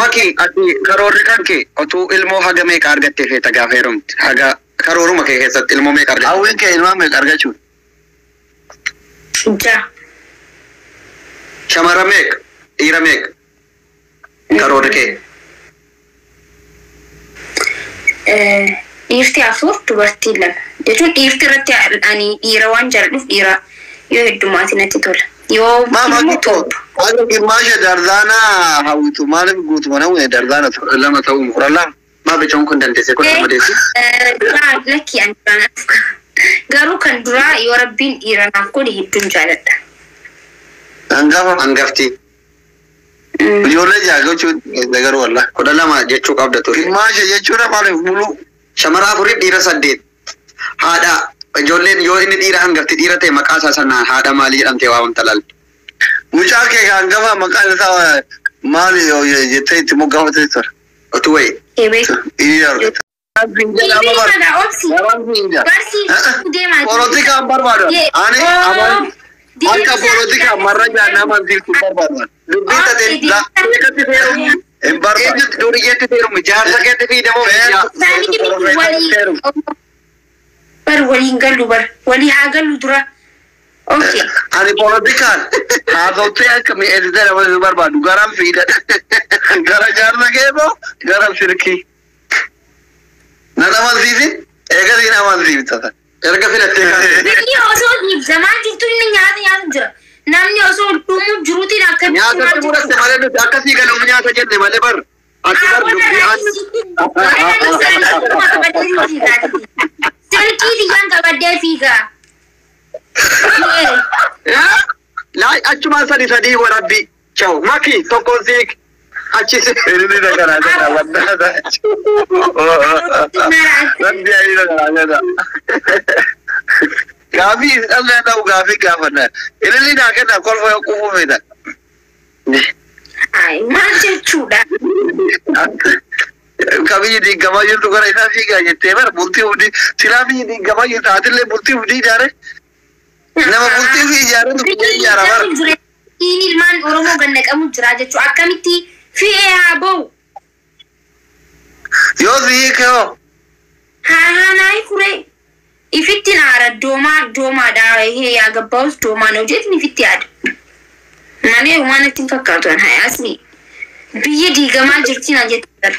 Maki, ati karoorri kan kee otuu ilmoo haga meeqa argattee feeta gaafa heerumte? Haga karooruma kee keessatti ilmoo meeqa argatte? Hawwiin kee ilmaan meeqa argachuudha? 6. Shamara meeqa? Dhiira meeqa? Karoorri kee? Dhiirti 4, dubartiin 2. Jechuun dhiirti irratti ani dhiira waan jaalladhuuf dhiira yoo heddummaate natti tola. Yoo Maama immoo gitto 7. haga gimmaasha dardaanaa hawwitu maaliif guutuma namni dardaana 2 ta'uu 12. Maa bichoon kun dandeesse kun nama deessi? Lakki ani duraan garuu kan duraa yoo rabbiin dhiira naaf godhe hedduun jaaladha. Hangafa. Hangafti. Ijoollee jaagachuun garuu wallah. 12 jechuu qabda ture. Gimmaasha jechuudha maaliif buluu? Shamara 4 dhiira 8. Haadha ijoolleen yoo inni dhiira hangafti dhiira ta'e maqaa isaa sanaan haadha maalii jedhamtee waamamta laal? Mucaa kee kan hangafa maqaan isaa maali jettee itti moggaafate ture? Otuu wayi. Ebee. Inni argata. Magaa obsi. Barsiisuu deemaa. Polotikaan barbaadu. Ani akka polotikaan marrajaa nama siiftu barbaadu. Dubbii tateen eeggatti seerumu. Hin barbaadu. Eenyutti duriyyeetti seerumu? Jaarsa keetti fiidamoo biyyaa? Bar waliin gallu bar walii haa gallu dura. Okay. Ani polotikaan haasofte akka mi'eessitee nama hin barbaadu. Garam fiida. Gara jaarsa keemoo gara sirkii. Na amansiisin eegasiin amansiifta. Erga filattee kaasee. Biyyi osoo dhiibsamaa jirtu inni nyaata nyaatu jira. Namni osoo dhumuu jiruutiin akka Nyaata si muratte malee nuti akkasii galuuf nyaata jenne malee bar. Ati bar dubbii Silkii xiyyaan qabadhee fiigaa. Laay achumaan sadi sadii warabbi. Ciao. Maki tokkoon siik. Achi si. Inni dhagaraa jedha waddaa. Rabbi ayi dhagaraa jedha. Gaafii dhalli ta'u gaafii gaafanna. Ililli naa kenna kolfa yoo quufuu feeta. Maal jechuudha? Ka biyyi diigamaa jirtu gara isaa fiigaa jettee bara bultii hudii silaa biyyi diigamaa jirtu atillee bultii hudii ijaare nama bultii ofii ijaaretu biyya ijaara bara. Inni ilmaan Oromoo gannaqamu jira jechuudha. Akkamitti fi'ee haa ba'u? Yoo si hiike hoo Haa haa naa kuree. Ifitti naara doomaa doomaadha. Hee yaagabbaa'us doomaa na hojjetin ifitti yaada. Malee waan itti hin fakkaatu an hayaasni. Biyya diigamaa jirti na jette bara.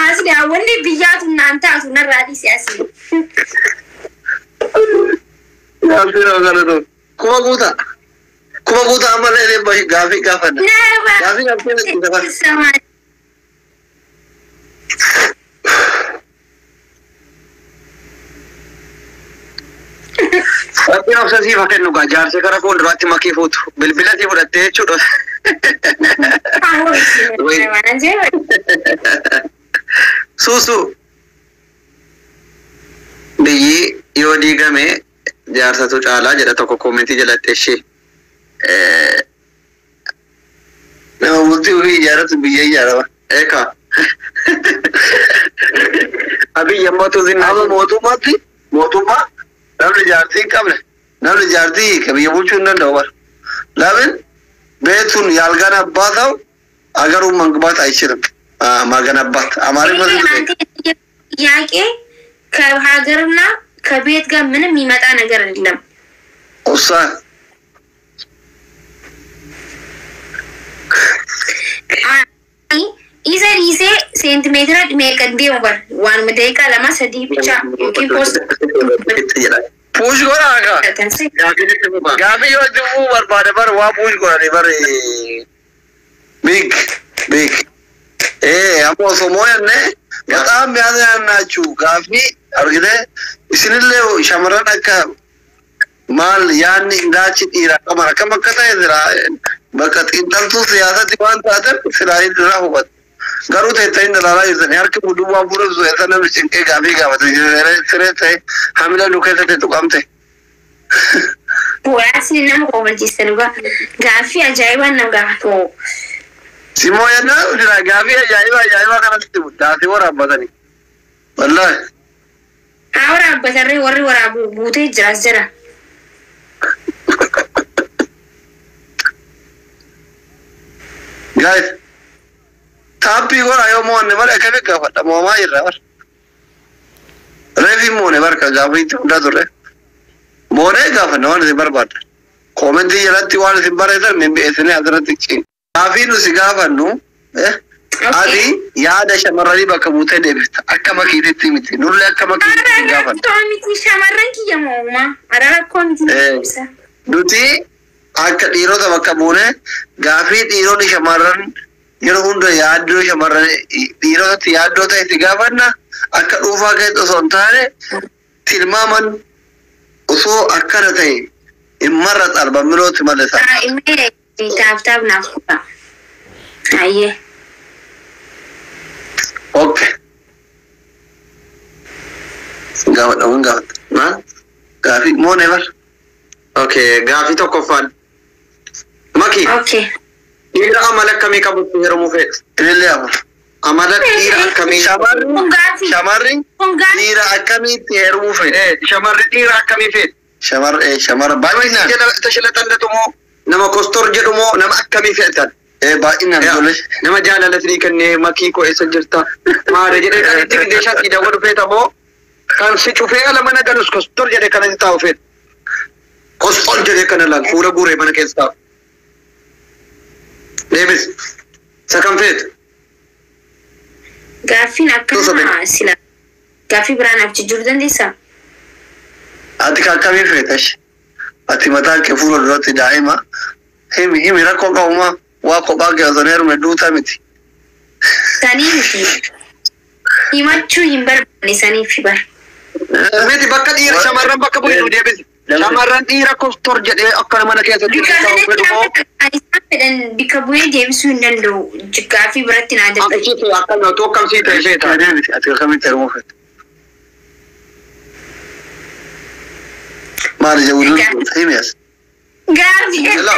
Asli wanni biyyaatu naan taatu narraa dhiisi asli. Kuma guuta. Kuma guuta ammallee gaafii gaafanna. Gaafii gaaffii. Rabbiin obsa siif haa kennu gaa jaarsa gara fuulduraatti makii fuutu bilbila sii fudhattee jechuudha. Suusu biyyi yoo diigame jaarsatu caalaa jedha tokko koomentii jalatti ishee. Nama bultii ofii ijaaratu biyya ijaarama. Eeka. Abiyyi ammoo tuuzinnaa. Amma mootummaatti mootummaa namni jaartii hin qabne namni jaartii hiike biyya bulchuu hin danda'u bara. ለምን ቤቱን ያልገነባ ሰው አገሩን መግባት አይችልም። ማገነባት አማርኛ ጥያቄ ከሀገርና ከቤት ጋር ምንም የሚመጣ ነገር አይደለም። እሷ Isa dhiisee seentimeetira meeqa deemu bar waanuma daqiiqaa 2 3 ብቻ yookiin post Push godhaa akka. Gaafii yoo jibuu barbaade bar waa push godhani bar big big ammoo osoo mooyanne በጣም ያዝናናችሁ gaafii argite isinillee shamarran akka maal yaanni ilaalchi dhiiraa qaban akkam akka ta'e jira bakka xiinxaltuu siyaasatti waan taatan silaa irraa hubatu. Garuu teessanii ilaalaa jirtanii harki buduu waan fuudhuuf eessa namni cinqee gaafii gaafate siree ta'e hamila nu keessatti tuqamte. Waasni nama kobalchiisa dhugaa gaaffii ajaa'ibaan nama gaafatu. Simoo yennaa jira gaafii ajaa'ibaa ajaa'ibaa kanatti daasii waraabbatanii. Wallaahi. Haa waraabbatarree warri waraabu guutee jiras jira. Guys, taappii godhaa yoo mo'anne malee akkamitti gaafadha? Mo'amaa jirra bar. Reefi moone barka gaafa itti hundaa turre. Moonee gaafanna waan isin barbaaddan. Koomentii jalatti waan isin barreessan mimmi'eessinee asirratti cin. Gaafii nu si gaafannu ati yaada shamarranii bakka buutee deebifta. Akka makiititti miti. Nullee akka makiititti Ara gaafanna. rakkoo miti shamarran kiyya mo'uma. Ara rakkoo miti ibsa. Nuti akka dhiirota bakka buune gaafii dhiironni shamarran yeroo hunda yaaddoo shamarran dhiirotatti yaaddoo ta'e itti gaafanna akka dhuunfaa keessatti osoo hin taane tilmaaman osoo akkana ta'e hin marra xalbamilooti malee isaa. Imee tap tap naaf godha. Ayyee. Okay. Gaafadha waan gaafadha. Maal? Gaafii moonee bar. Okay, gaafii tokkoffaan. Maki, Okay. dhiira amala akkamii qabutti heerumuu feeta? Ilillee afur. Amala dhiira akkamii? Shamarri Kun gaafii. shamarri Kun gaafii. dhiira akkamiitti heerumuu feeti? Shamarri dhiira akkamii feeti? Shamarra shamarra baay'inaan. Tashalaxallatu moo nama kostor jedhu moo nama akkamii feetan? Baay'inaan ijoollee. Nama jaalala sii kennee makii koo eessa jirta? Maara jedhee kan itti qindeessaa sii dawwalu feeta moo kan si cufee ala mana galus kostor jedhee kan itti taa'u feeta? Kostor jedhee kana laal fuula guuree mana keessa taa'u. Deebis. Isa kam feetu? Gaaffiin akkana sila. Gaaffii biraan naaf jijjiiruu dandeessaa? Ati kan akkamii feetash? Ati mataan kee fuula duratti daa'ima. Himi himi rakkoo qabuma waa kophaa kee osoo hin heerumne duuta miti. Sanii miti. Himachuu hin barbaanne saniif bar. Miti bakka dhiira shamarran bakka bu'isu deebisi. Shamarran dhiira kostor jedhee akkana mana keessatti Bikka taa'u kanatti fedhu moo ani isaan fedhan bikka bu'ee deebisuu hin danda'u. Gaaffii biratti naa darbe. Akkasitti akkana otoo akkamsii ta'e feeta. Deebisi ati akkamitti heerumuu feeta? Maali jedhu himi as. Gaaffii. Hello.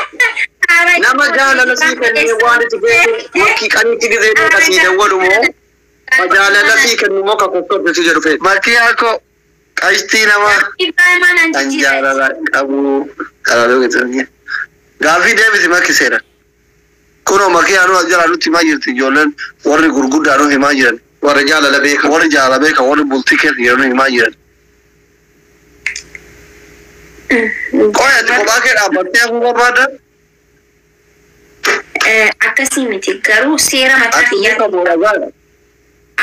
Nama jaalala sii kennee waan itti feetu makkii qaniitti gizee beeka sii dawwalu moo jaalala sii kennu moo ka kostor si jedhu feetu. Makii akkoo qashtii namaa Ibraahimaan kan jijjiirra. jaalala qabu jaalala keessatti. Gaaffii deebisi makki seera. Kunoo makii anuu as jalaa nutti himaa jirti ijoolleen warri gurguddaa nu himaa jiran. Warra jaalala beekan. Warri jaalala beekan warri bultii keessa jiran nu himaa jiran. Qoy ati kophaa kee dhaabbattee hafuu barbaadda? Akkasii miti garuu seera mataa Ati kiyyaa beeka boora.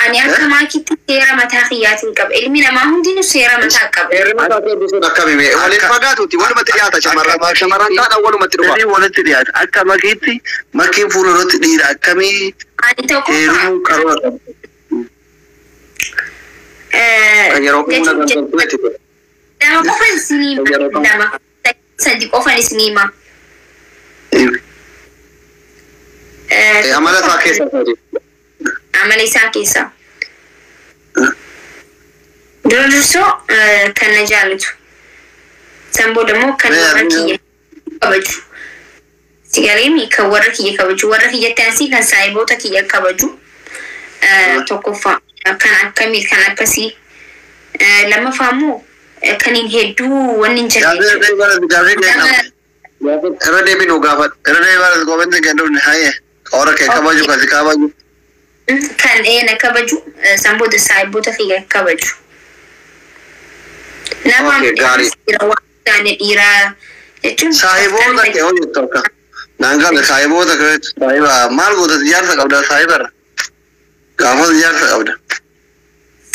Ani akka maakitti seera mataa kiyyaatiin qaba. Ilmi namaa hundinuu seera mataa qaba. Heerri mataa kee sun akkami mee? Waliin fagaatuuti walumatti dhiyaata shamarran. Shamarran taadhaan walumatti dhufa. Fedhii walitti dhiyaata. Akka makiitti makiin fuula duratti dhiira akkamii Ani tokkoffaa heerumuu karoora qabdi? Kan yeroo humna gangaltu itti godha. Lama qofan isinii hima. Lama sadi qofan isinii hima. Amala isaa keessa sadi. Amala isaa keessa. Dura dursoo kan na jaallatu. San booda immoo kan warra kiyya kabaju. Sigaleemi kan warra kiyya kabaju. Warra kiyyatti aansii kan saayiboota kiyya kabaju. Tokkoffaa kan akkamii kan akkasii. Lammaffaa immoo kan hin hedduu wanni hin jirre. Gaaffii gaaffii Nama Irra deebinu gaafadhu. Irra deebii koomentii kee dhufne haye. Warra kee kabaju kasi kabaju. Kan na kabaju san booda saayiboota kiyya kabaju. Nama Okay, gaarii. dhiira waan taane dhiiraa jechuun. Saahiboota kee hojjettu akka. Naan galle saahiboota kee hojjettu. Saahiba maal goota ijaarsa qabda saahibarra. Gaafas ijaarsa qabda.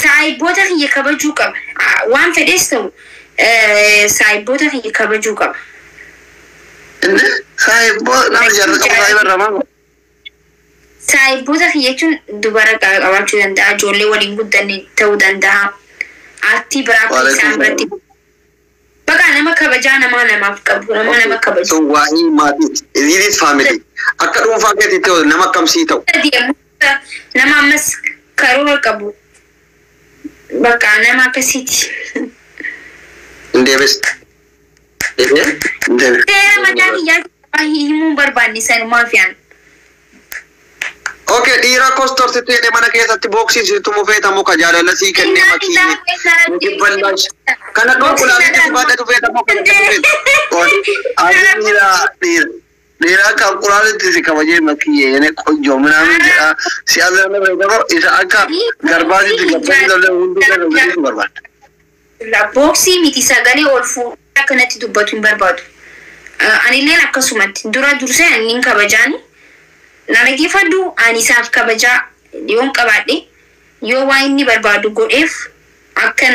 Saahiboota kiyya kabajuu qaba. Waan fedhes ta'u saahiboota kiyya kabajuu qaba. Inni saahiboota nama ijaarsa qabu saahibarra maal goota? Saahiboota kiyya jechuun dubara qabaachuu danda'a, ijoollee waliin guddanne ta'uu danda'a. Aartii biraa fi isaan biratti. Bakka nama kabajaa namaa namaaf qabu, nama nama kabaju. Sun waa'ee maatiiti. It is family. Akka dhuunfaa keetitti nama akkamsii ta'u. Nama ammas karoora qabu. Bakka nama akkasiiti. Hin deebis. Deebee? Hin deebi. Seera mataa kiyyaa himuu hin barbaanne sanumaaf yaan. Okay, dhiira kostorsitti jedhee mana keessatti booksiisitu mufeetamu ka jaalala sii kennee makii. Miti ballaash. Kana dhoo kulaalitti si baadhatu feetamu kana feetu. Ati dhiira dhiira. Dhiira akka quraanitti si kabajee makiyyee yene ቆንጆ ምናምን jedha si azana fayyadamu isa akka garbaatitti gabbaati tollee hunduu kan hojjetu barbaada. Booksii miti sagalee ol fuudhee akkanatti dubbatu hin barbaadu. Anilleen akkasumatti dura dursee ani hin kabajaani. Na dhaggeeffadhu ani isaaf kabajaa yoon qabaadhe yoo waan inni barbaadu godheef akka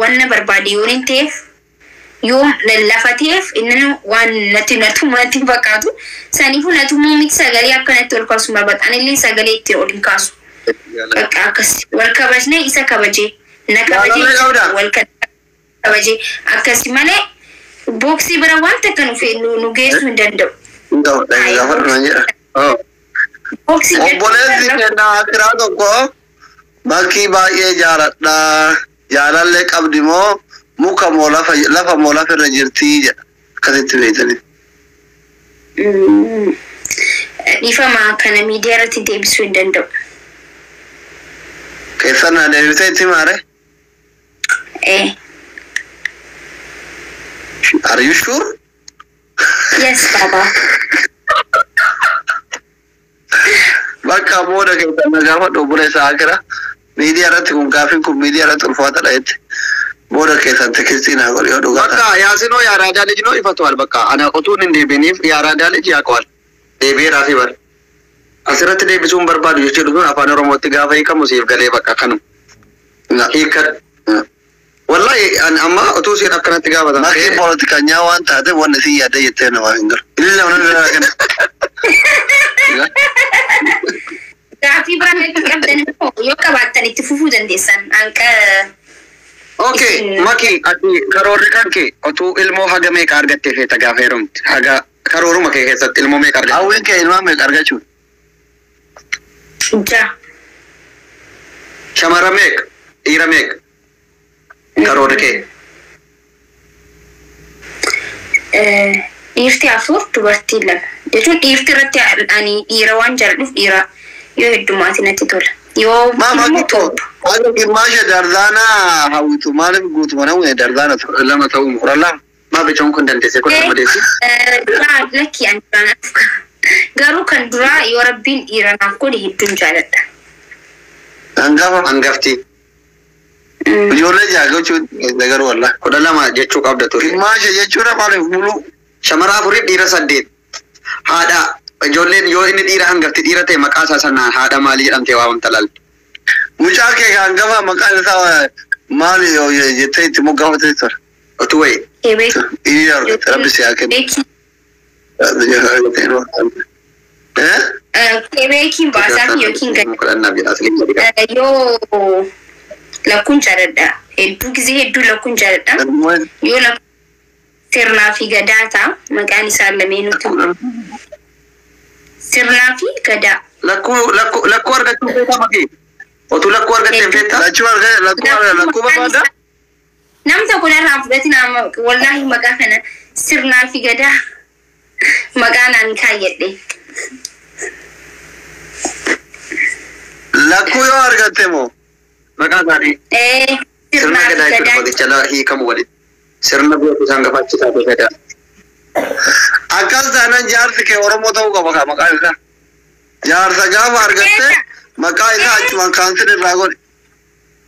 wanna barbaade yoon hin ta'eef yoo lafa ta'eef inni waan natti natu natti hin fakkaatu. Saniifuu natummoo miti sagalee akkanatti ol kaasu hin barbaadu. Anillee sagalee itti ol hin kaasu. Bakka akkas wal kabajnee isa kabajee na kabajee Jaalallee qabdaa? Wal kabajee akkasi malee booksii bira wanta akka nu geessuu hin danda'u. Hin ta'u gaafadhu nan jedha. Booksii Obboleessi kennaa akiraa tokko bakkii baay'ee jaaladha. Jaalallee qabdi moo muka moo lafa moo lafa irra jirti jedha. Akkasitti beektanii. Dhiifama kana miidiyaa irratti deebisuu hin danda'u. Keessan naa deebisee itti maare? Eh, Are you sure? Yes, baba. Bakka booda keessan na gaafadhu obboleessa akiraa. Miidiyaa irratti kun gaaffiin kun miidiyaa irratti ulfaatadha jette. Booda keessan tekstii naa godhi yoo dhugaa በቃ ያስኖ የአራዳ ልጅ ነው ይፈተዋል። በቃ አና ኦቱን እንዴ ቤኒፍ የአራዳ ልጅ ያውቀዋል። ዴቤ ራሴ በር asirratti deebisuun barbaadu jechuudha kun afaan oromootti gaafa hiikamu siif galee bakka kanuma. Hiika wallahi an amma utuu isiin akkanatti gaafatan. Makii poolitikanyaa waan taateef wanni isin yaadde jettee namaa hin galu. Illee namni biraa kenna. Gaaffii biraa natti qabdan immoo yoo qabaattan itti fufuu dandeessan. Hanqa Okay, Maki, ati karoorri kan kee otuu ilmoo haga meeqa argattee feeta gaafa heerumte? Haga karooruma kee keessatti ilmoo meeqa argatte? Hawwiin kee ilmaan meeqa argachuun? Ja'a. Shamara meeqa? Dhiira meeqa? Karoorri kee. Dhiirti afur dubartiin lama jechuun dhiirti irratti ani dhiira waan jaalladhuuf dhiira yoo heddummaate natti tola. Yoo Maa immoo makii torba. Haga gimmaasha dardaanaa hawwitu maaliif guutuma namni dardaana ture? Lama ta'uu 12. Maa bichoon kun dandeesse kun Eh, madeessi? Duraa lakki ani duraan garuu kan duraa yoo rabbiin dhiira naaf godhe hedduun jaalladha. Hangafa. Hangafti Ijoollee ja'a gochuun garuu wallah. 12 jechuu qabda ture. Gimmaasha jechuudha maaliif buluu? Shamara afurii dhiira saddeet. Haadha ijoolleen yoo inni dhiira hangafti dhiira ta'e maqaa isaa sanaan haadha maalii jedhamtee waamamta laal? Mucaa kee kan hangafa maqaan isaa maali yoo jettee itti moggaafatee ture? Otuu wayi. Beek Inni argate rabbi si haa kennu. beekiin Eh? Beekiin baasaa fi yookiin gadi. Kudhannaaf jedha asii gadi qaba. Yoo lakkuun jaalladha. Hedduu gisee hedduu lakkuun jaalladha. Yoo lakkuun sirnaa fi gadaa ta'a maqaan isaan lameenutu sirnaa fi gadaa. Lakkuu lakkuu lakkuu argachuu feetaa makii? Otuu lakkuu argattee feetaa? Lachuu argate lakkuu lakkuu barbaada? Nam tokko narraa fudhatina wallaahi maqaa kana sirnaa fi gadaa maqaa naan kaayyadhe. Lakkuu yoo argatte moo? Maqaa isaanii Eh, sirna sirnaa fi gadaa jechuudha gadaa. maqicha hiikamu waliin. Sirna gootu isaan gafaachisaa ta'e gadaa. Akkas taanaan jaarsi kee Oromoo ta'uu qaba kaa maqaan isaa. Jaarsa gaafa argatte maqaa isaa achumaan cancel irraa godhi.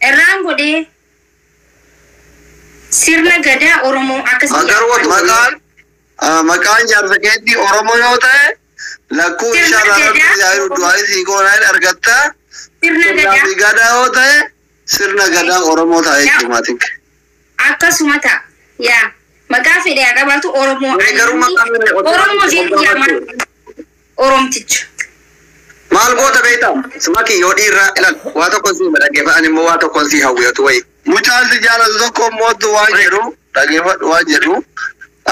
Irraan godhee sirna gadaa Oromoo akkasii. Garuu Maqaan maqaan jaarsa keetii Oromoo yoo ta'e lakkuu Sirna inshallah rabbi gadaa. jaayiru du'aa isii goonaan argatta. Sirna Sirnaa gadaa fi gadaa yoo ta'e sirna gadaa Oromoo ta'e jechuudha. Akkasuma ta'a. Yaa maqaa fedhe haa qabaatu Oromoo. Garuu maqaan Oromoo jedhu yaa Oromticha. Maal goota beektaa? Maki yoo dhiirraa ilaal waa tokko sii dhaggeeffa ani immoo waa tokko sii hawwatu wayi. Mucaan si jaalatu tokko mootu waan jedhu dhaggeeffadhu waan jedhu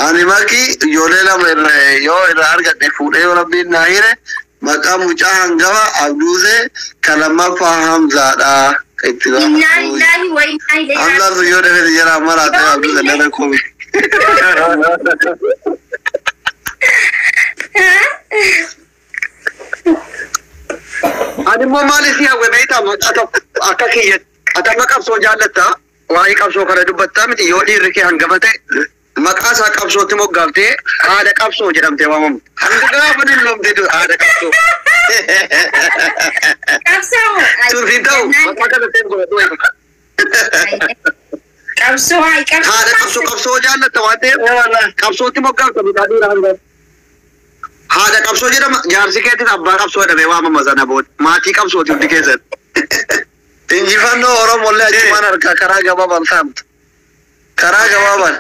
ani maki ijoollee lama irra yoo irra argadhe fuudhee yoo rabbiin naa hire maqaa mucaa hangafa Abduusee kan lammaffaa Hamzaadha. Itti Innaa gaafatu. lillahi wa innaa ilayhi Hamzaan sun yoo dhabe jala maraatee Abduusee dara komi. Raaji'uun. Ani immoo maal isii hawwe beektaa maqaa tokko akka kiyya ati amma qabsoo jaallattaa waa'ee qabsoo kana dubbattaa miti yoo dhiirri kee hangafa ta'e Maqaa isaa qabsootti moggaaftee haadha qabsoo jedhamtee waamamte. Hanga gaafa dulloomtee haadha qabsoo. Qabsoo. Sun siin ta'u maqaa kana ta'e godhadhu wayii. Qabsoo hayi qabsoo. Haadha qabsoo qabsoo jaallatta waan ta'eef qabsootti moggaafta maqaa dhiiraa hanga. Haadha qabsoo jedhama jaarsi keetis abbaa qabsoo jedhamee waamama sana booda maatii qabsooti hundi keessatti. Injifannoo Oromollee achumaan harkaa karaa gabaabaan saamtu. Karaa gabaabaan.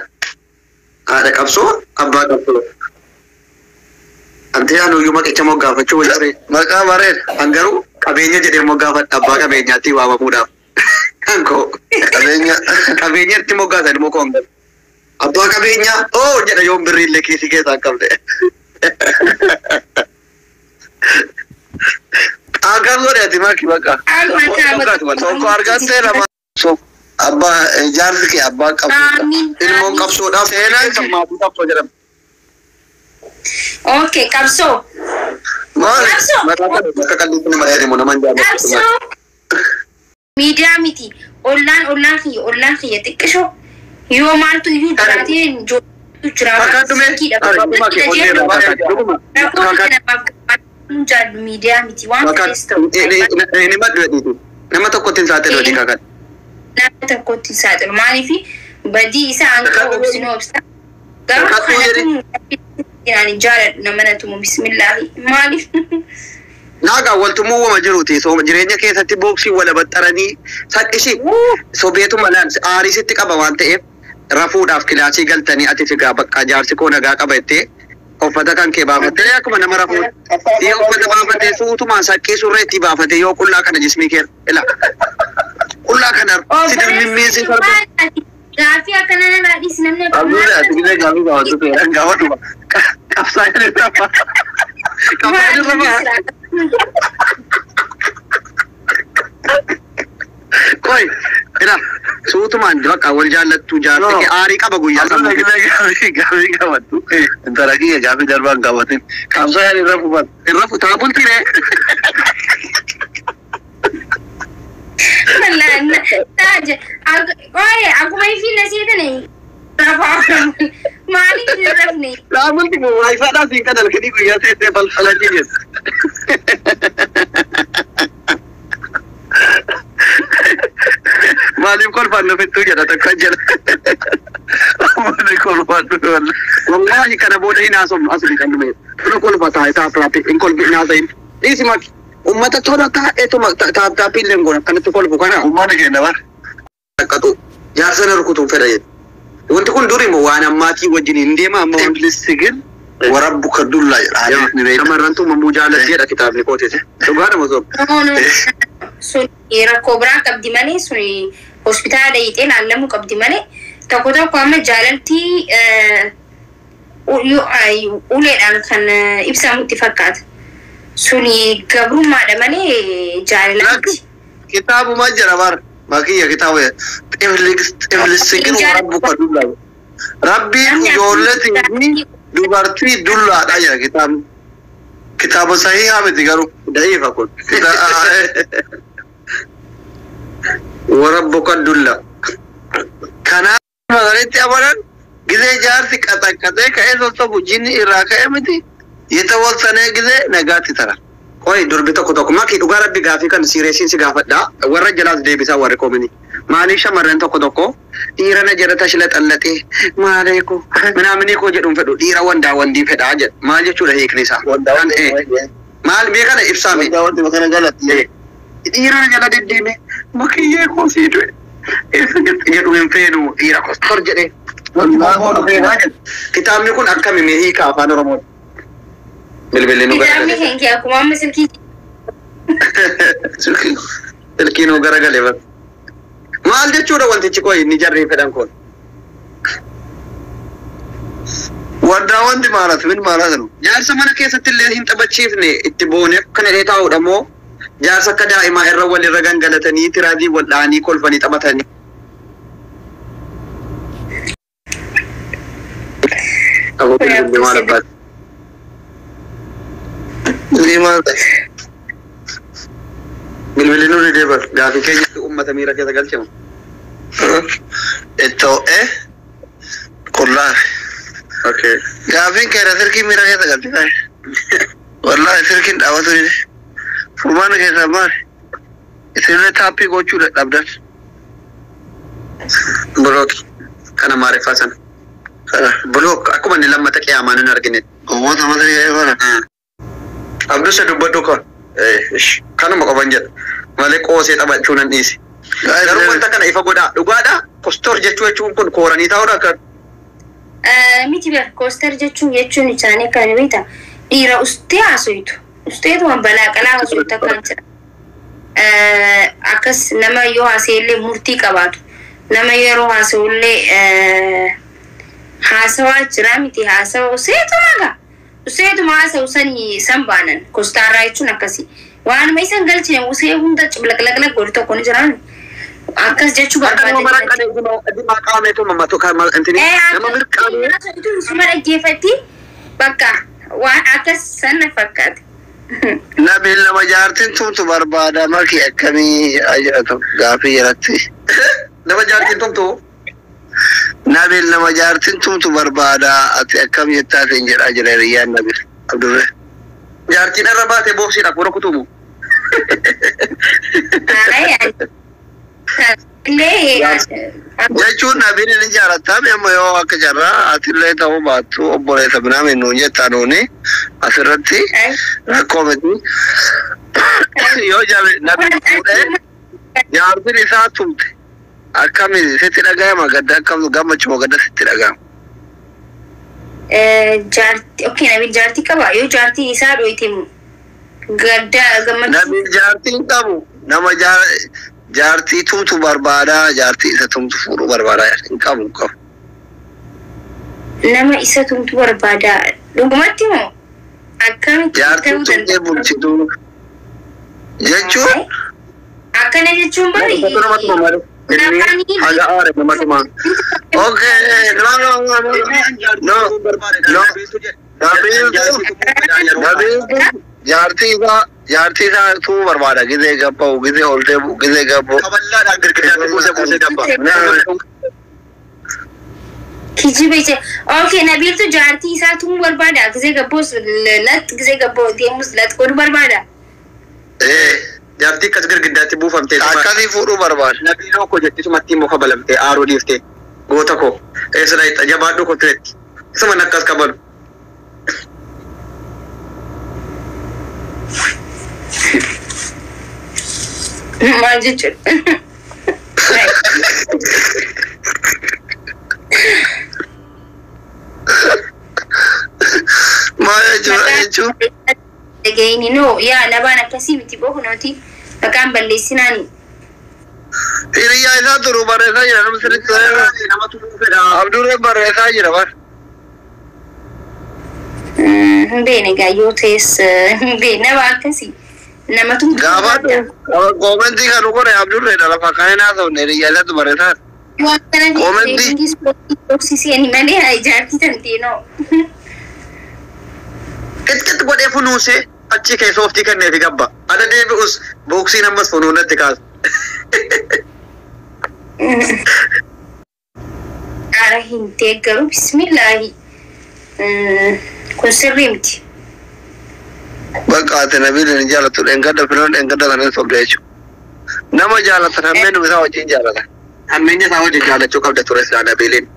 Haadha qabsoo abbaa qabsoo. Ante anuyyuu maqicha moggaafachuu wajjire. Maqaa bareeda. An garuu qabeenya jedhee moggaafadha abbaa qabeenyaatti waamamuudhaaf. Ankoo Qabeenya. qabeenya itti moggaasan immoo koon galu. Abbaa qabeenyaa oo jedha yoon birrii illee kiisii keessaa hin qabne. Akkas godhe ati maki bakka. Tokko argattee lama. Abbaa jaarsi kee abbaa qabsoodha. Amiin. Ilmoon qabsoodhaaf Seenaan maatii qabsoo jedhama. Okay, qabsoo. Maali? Qabsoo. Maqaa kana bakka qalliitti nama jedhamu nama hin jaallatu. Qabsoo. Miidiyaa miti. Ollaan ollaan kiyya ollaan kiyya xiqqishoo. Yoo maaltu iyyuu jiraatee ijoolleetu jiraata. Fakkaattu mee? Silkiidha. Fakkaattu kee onnee irraa fakkaattu. Dhuguma. Rakkoo namaaf gammachuu jaallu miidiyaa miti waan ta'ees ta'u. Inni maddu jedhiitu. Nama tokkotti hin saaxilu hojii kakadhu. Nama tokkotti hin saaxilu. Maaliif badii isaa hanga obsinu obsa. Garuu Kakadhu jedhi. kanatu ani jaaladhu nama na tumu bismillaahi. Maaliif? Naagaa waltumuu wama jiruuti. So jireenya keessatti booksii wal baxxaranii saqqisi sobeetuma laan aarii sitti qaba waan ta'eef rafuudhaaf kilaasii galtanii ati figaa bakka jaarsi koo nagaa qaba jettee uffata kan kee baafattee akkuma nama rafuu yoo uffata baafattee suutumaan saqqii surree itti baafattee yoo qullaa kana jismii kee ila qullaa kana si dirmimmiisi sarba. Gaaffii akkana nama dhiisi namni Abduudha ati gidee gaafii gaafatu ta'e gaafatu. Qabsaa jedhee rafa. Qabsaa jedhee rafa. Koi, ila suutumaan bakka wal jaallattu jaarsi kee aarii qaba guyyaa Abduudha sammuu. gidee gaafii gaafii gaafatu. Intala kiyya gaafii darbaan gaafatin. Qabsoo yaani irra fufan. Irra futaa bultire. Oye, akkuma ifiin nasiitani maaliif hin rafne? Laa bulti moo waayifaadhaaf siin kan halkanii guyyaa seetee falfala jirees. Maaliif kolfaan nufittuu jedha tokko jedha. Ammallee kolfaan dhufe wallee. Wallaahi kana booda hin haasofnu asii kan dhume. Tuna kolfa taa'e taaptaappii hin kolfi hin haasayin. Dhiisi maki. Uummata tola taa'eetuma taaptaappii illee hin goone akkanatti kolfu kana. Uummanni keenya bara. Rakkatu jaarsa na rukutuun fedha jedhe. Wanti kun duri moo waan ammaatii wajjin hin deema amma wanti. Iblis sigil warabbuka dullaa jedha. Hadiisni beekama. Shamarran tumamuu jaallatteedha kitaabni kootis. Dhugaadha moo soba? No, no, sun rakkoo biraa qabdi malee sun hospitaala dhayitee laallamuu qabdi malee tokko tokko amma jaalaltii uleedhaan kan ibsamutti fakkaata. Suni gabrummaadha malee jaalala miti. Kitaabuma jira bara. Makiyya kitaaba Iblis sigil warabbuka dullaa. Rabbiin ijoolleetii fi dubartii dullaadha jedha kitaabni. Kitaaba sahihaa miti garuu. Da'iifa kun. Warabbuka dulla. Kanaaf magariitti amanan gizee jaarsi qaxaqqaxee ka'ee sossobu jinni irraa ka'e miti yetawalsanee gizee nagaatti tara. Qoy durbi tokko tokko maki dhugaa rabbi gaafii kan siireesiin si gaafadha. Warra jalaas deebisaa warri koomini. Maaliif shamarran tokko tokko dhiira na jala tashila xallatee maalee koo minaaminii koo jedhuun fedhu dhiira wandaa wandii fedhaa jedha. Maal jechuudha hiikni isaa? Wandaa Kan, Maal mee kana ibsaame? wanti wanti bakka galatti. Dhiira na jala deddeeme makiyyee koo sii du'e. Eessa jirti jedhu hin feenu dhiira kostor jedhee. Kitaabni kun akkami mee hiika afaan Oromoo? Bilbilli nu Kitaabni garagale. keenya akkuma amma silkii Silkii nu garagale bar. Maal jechuudha wantichi koo inni jarri fedhan kun? Wandaa wanti maalat min maalat nu. Jaarsa mana keessatti illee hin taphachiifne itti boonee akkana jedhee taa'uudha moo jaarsa akka daa'imaa irra walirra gangalatanii tiraazii wal dha'anii kolfanii taphatanii. Aboo bilbilli maal abbaati? Ni maal ta'e? Bilbilli nu didee bar gaafii keenyatti uummata miira keessa galchemu. Ittoo qullaa. Okay. Gaafiin keera silkiin miira keessa galti taa'e. Wallaahi silkiin dhaabatu ni. Furmaana keessaa maali? Isinillee taappii gochuu dadhabdan. Block. Kana maariffaa sana. Kana. Block akkuma inni lammata qiyaamaan hin argine. Gowwoota mataa ga'ee kana. Abdusa dubbadhu ko. Kanuma qofan jedha. Malee qoosee taphachuu nan dhiise. Garuu wanta kana ifa godhaa. Dhugaadhaa kostor jechuu jechuun kun kooranii taa'uudha akka Miti bar kooster jechuun isaanii kan beekta dhiira ustee haasoytu usteetuma balaa qalaa haasoytu akkan jira. Akkas nama yoo haasa'ellee murtii qabaatu nama yeroo haasa'ullee haasawaa jira miti haasawa useetuma gaa useetuma haasa'u sanii san baanan kostaarraa jechuun akkasi waanuma isan galchine usee hunda ciblaqlaqlaq godhu tokko ni jiraan akkas jechuu Akka nama barbaade. maraqqanee dimaa qaameetu mamatu kan intini nama mirqaanee Suma dhaggeeffatti bakka waan akkas sana fakkaate. Nabiin nama jaartiin tumtu barbaada maki akkamii jedhatu gaafii jalatti. Nama jaartiin tumtu. Nabiin nama jaartiin tumtu barbaada ati akkam jettaatiin jedhaa jira hiriyyaan Nabil Abdurree. Jaartiin irra baatee booksiidhaaf warra kutumu. Illee Jechuun Nabiin inni jaalattaa amma yoo akka jarraa atillee ta'uu baattu obboleessa binaa nuun jettaa nuuni asirratti rakkoo miti. Yoo Nabiin fuudhee jaartiin isaa tumte akkami sitti dhaga'ama gadda akkam gammachuma gadda sitti dhaga'ama. Jaartii okay Nabil jaartii qaba yoo jaartiin isaa dhoyte gadda gammachuu. Nabil jaartiin qabu nama jaartii tumtu barbaada jaartii isa tumtu fuudhuu barbaada hin qabu hin qabu. Nama isa tumtu barbaada dhugumatti moo akkamitti Jaartii ta'uu tumtee danda'a? bulchituu jechuun Akkana jechuun bari Nama tuma malee. Inni haga aare nama tuma. Okay, no, no, no, no, no, no. Nabiin jaartii isaa tumuu barbaada gizee gabba'u gizee ol deebi'u gizee gabba'u. Kaballaadhaan girgiddaatti buusee buusee dabba. Kijiba jecha okay Nabiiltu jaartii isaa tumuu barbaada gizee gabboos lat gizee gabboo deemus lat godhu barbaada. Jaartii akkas girgiddaatti buufamtee. Akkasii fuudhuu barbaada. Nabiiloo koo jetti sumatti immoo kabalamtee aaruu dhiiftee goota koo eessa dhayxa jabaadhu koo turetti isuma akkas kabalu. Maal jechuudha? Maal jechuudha jechuun Dhaga'ini noo yaa labaan akkasii miti bookunooti maqaan balleessinaani. Hiriyyaa isaa turu barreessaa jira namni sirriitti Nama tumuu fedha. Abdurree barreessaa jira bar. Hin beekne egaa yoo ta'es hin beekne nama akkasii nama tumtu Gaafa koomentii kan godhe Abdurreedha lafa kan hin haasofne hiriyyaa isaatu barreessaa. Waan kana Koomentii. dhoksiseen malee jaartii tantee noo. Qixqix godhee funuunsee achi keessa oftii kenneefi gabba. Ada deebi'us booksiin ammas funuunatti kaasa. Ara hin deeggaru bismillaahi. Kun sirrii miti. Bakka ati Nabiin hin jaallattu dheengadda filoon dheengadda sana hin sobde jechuudha. Nama jaallatan hammeen isaa wajjin jaallatan. Hammeenya isaa wajjin jaallachuu qabda ture silaa Nabiiliin.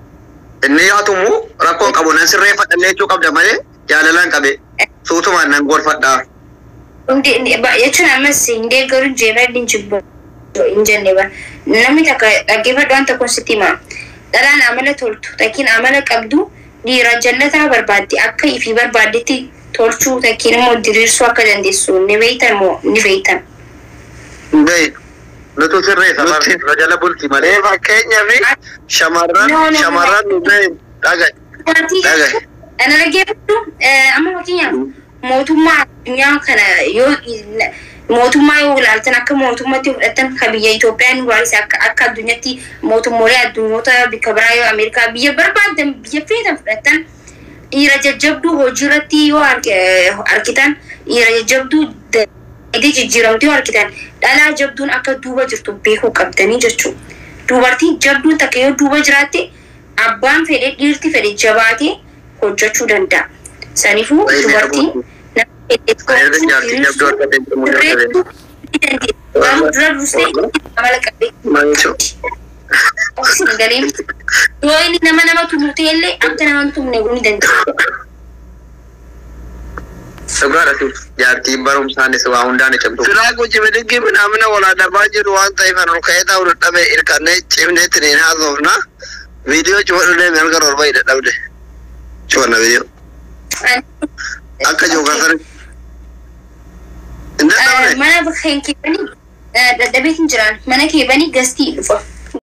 Inni yaa tumu rakkoo qabu nan sirreeffadha jechuu qabda malee jaalalaan qabe suutumaan nan gorfadhaa. Jechuun ammas hin deeggaru jeemadhi hin jibbu hin jenne ba. Namni takka dhaggeeffadhu waan tokko sitti hima. Dhalaan amala toltu takkiin amala qabdu dhiira jallataa barbaaddi akka ifii barbaaddetti tolchuu takkiin immoo diriirsuu akka dandeessu ni beeytan moo ni beeytan. Beey. Nutu sirreessa Nuti- nu jala bulti malee. Mee fakkeenyaaf shamarran No, no, no. shamarran nu beey dhagaye. Wanti Dhagaye. ana dhaggeeffadhu amma fakkeenyaaf mootummaa addunyaa kana yoo mootummaa yoo ilaaltan akka mootummaatti fudhattan kan biyya Itoophiyaa nu barbaachisa akka akka addunyaatti mootummoolee addunyoota bikka biraa yoo Ameerikaa biyya barbaadan biyya feetan fudhattan dhiira jajjabduu hojii irratti yoo argitan dhiira jajjabduu dandeettii jijjiiramtu yoo argitan dhalaa jabduun akka duuba jirtu beekuu qabdanii jechuudha. Dubartiin jabduun takka yoo duuba jiraatte abbaan fedhe dhiirti fedhe jabaatee hojjechuu danda'a. Saniifuu dubartiin nama Erga jaartii jabduu argatee sirreessuu ni dandeessi. Garuu dura dursee amala qabee Maayisoo. oksiin galee yoo inni nama nama tumu ta'ellee akka nama hin tumne ni danda'a. Dhugaadha jaartiin barumsaanis waa hundaan ni cimtu. Silaa gochi bidiggi minaamina walaa dabaa jiru waan ta'eef an ol ka'ee taa'u dadhabe hirkannee cimnee tiniin haasofna. Viidiyoo cufadhu deemi halkan ol bahi dadhabde. Cufanna viidiyoo. Akka jookarsani. Hin dadhabne. Mana kan keebanii dadhabee hin jiraan mana keebanii gastii dhufa.